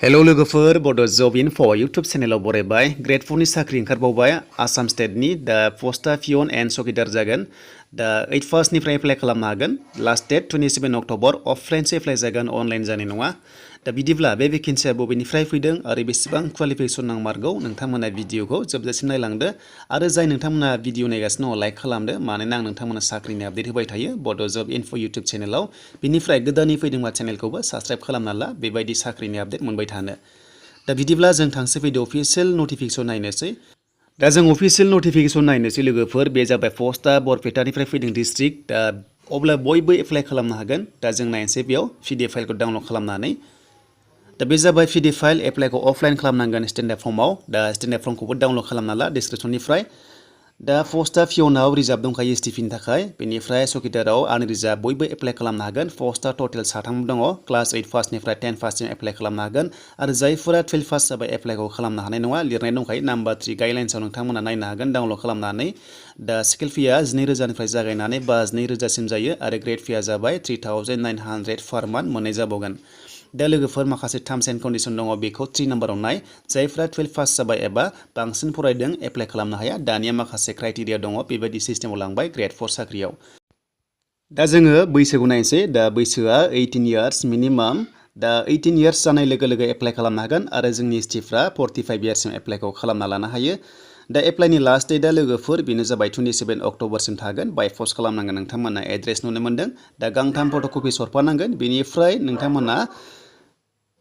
hello लोगोफोर बड' जब info YouTube चेनेलाव बरायबाय grade 4 नि साख्रि ओंखारबावबाय आसाम स्टेटनि दा पस्टआ पियन एन्ड चौकीदार जागोन दा 8 फार्स्टनिफ्राय एप्लाइ खालामनो हागोन लास्ट डेट 27 अक्ट'बर अफलाइनसो एप्लाइ जागोन अनलाइन जानाय नङा दा बिदिब्ला बे भेकेन्सिया बबेनिफ्राय फैदों आरो बेसेबां क्वालिफिकेसन नांमारगौ नोंथांमोना भिडिअखौ जोबजासिम नायलांदो आरो जाय नोंथांमोना भिडिअ नायगासिनो दङ लाइक खालामदो मानोना आं नोंथांमोना साख्रिनि आपडेट होबाय थायो बड' जब इनफो इउटुब चेनेलाव बिनिफ्राय गोदानै फैदोंबा चेनेलखौबो साबस्क्राइब खालामना ला बेबायदि साख्रिनि आपडेट मोनबाय थानो दा बिदिब्ला जों थांसै फैदो अफिसियेल नटिफिकेसन नायनोसै दा जों अफिसियेल नटिफिकेसन नायनोसै लोगोफोर बे जाबाय पस्टआ बरपेटानिफ्राय फैदों डिस्ट्रिक्ट दा अब्ला बयबो एप्लाइ खालामनो हागोन दा जों नायनोसै बेयाव पिडिएफ फाइलखौ डाउनलड खालामनानै दा बे जाबाय पिडिएफ फाइल एप्लाइखौ अफलाइन खालामनांगोन स्टेन्डार्ड फर्माव दा स्टेन्डार्ड फर्मखौबो डाउनलड खालामना ला डिसक्रिपसननिफ्राय दा पस्टआ पियनाव रिजार्भ दंखायो एसटिपिनि थाखाय बेनिफ्राय चौकीदाराव आनरिजार्भ बयबो एप्लाइ खालामनो हागोन पस्टआ टटेल 3 दङ क्लास 8 पासनिफ्राय 10 पाससिम एप्लाइ खालामनो हागोन आरो जायफोरा 12 पास जाबाय एप्लाइखौ खालामनो हानाय नङा लिरनाय दंखायो नाम्बार 3 गाइडलाइन्सआव नोंथांमोना नायनो हागोन डाउनलड खालामनानै दा स्केल फिया 12,000निफ्राय जागायनानै 52,000सिम जायो आरो ग्रेड फिया जाबाय 3,900 पार मान्थ मोननाय जाबावगोन दा लोगोफोर माखासे टार्म्स एन्ड कन्डिशन दङ बेखौ 3 नाम्बाराव नाय जायफ्रा 12 पास जाबाय एबा बांसिन फरायदों एप्लाइ खालामनो हाया दानिया माखासे क्राइटेरिया दङ बेबायदि सिस्टेमाव लांबाय ग्रेड 4 साख्रियाव दा जोङो बैसोखौ नायनोसै दा बैसोआ 18 इयार्स मिनिमाम दा 18 इयार्स जानाय लोगो लोगो एप्लाइ खालामनो हागोन आरो जोंनि एसटिफ्रा 45 इयार्ससिम एप्लाइखौ खालामना लानो हायो दा एप्लाइनि लास्ट डेटआ लोगोफोर बेनो जाबाय 27 अक्ट'बरसिम थागोन बाय पस्ट खालामनांगोन नोंथांमोना एड्रेस नुनो मोन्दों दा गांथाम फट'कपि हरफानांगोन बेनिफ्राय नोंथांमोना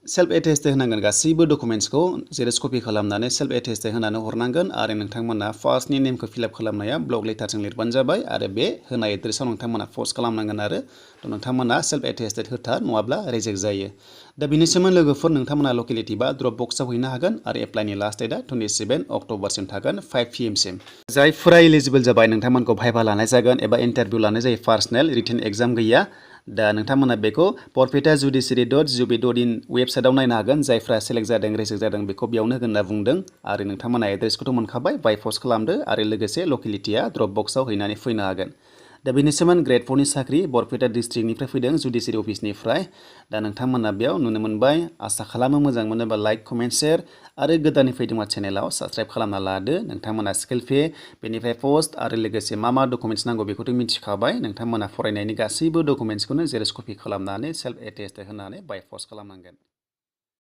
सेल्फ एटेस्टेड होनांगोन गासैबो डकुमेन्ट्सखौ जेरक्स कपि खालामनानै सेल्फ एटेस्टेड होनानै हरनांगोन आरो नोंथांमोना फार्स्टनि नेमखौ फिलआप खालामनाया ब्लक लेटारजों लिरबानो जाबाय आरो बे होनाय एड्रेसाव नोंथांमोना पस्ट खालामनांगोन आरो नोंथांमोना सेल्फ एटेस्टेड होथार नङाब्ला रिजेक्ट जायो दा बिनि सोमोन्दै लोगोफोर नोंथांमोना लकेलिटि बा ड्रप बक्सआव हैनो हागोन आरो एप्लाइनि लास्ट डेटआ 27 अक्ट'बरसिम थागोन 5 PM सिम जायफोरा एलिजिबल जाबाय नोंथांमोनखौ भाइभा लानाय जागोन एबा इन्टारभिउ लानाय जायो पार्सनेल रिटेन एग्जाम गैया दा नोंथांमोना बेखौ बरपेटा judiciary.gov.in वेबसाइटआव नायनो हागोन जायफ्रा सेलेक्ट जादों रिजेक्ट जादों बेखौ बेयावनो होगोन होनना बुंदों आरो नोंथांमोना एड्रेसखौथ' मोनखाबाय बाय पस्ट खालामदो आरो लोगोसे लकेलिटिया ड्रप बक्सआव हैनानै फैनो हागोन दा बेनि सोमोन्दै ग्रेड 4 नि साख्रि बरपेटा डिस्ट्रिक्टनिफ्राय फैदों जुडिसियारि अफिसनिफ्राय दा नोंथांमोना बेयाव नुनो मोनबाय आसा खालामो मोजां मोनोबा लाइक कमेन्ट शेयार आरो गोदानै फैदोंबा चेनेलाव साबस्क्राइब खालामना लादो नोंथांमोना स्केल पे बेनिफ्राय पस्ट आरो लोगोसे मा डकुमेन्ट्स नांगौ बेखौथ' मिथिखाबाय नोंथांमोना फरायनायनि गासैबो डकुमेन्ट्सखौनो जेरक्स कपि खालामनानै सेल्फ एटेस्टेड होनानै बाय पस्ट खालामनांगोन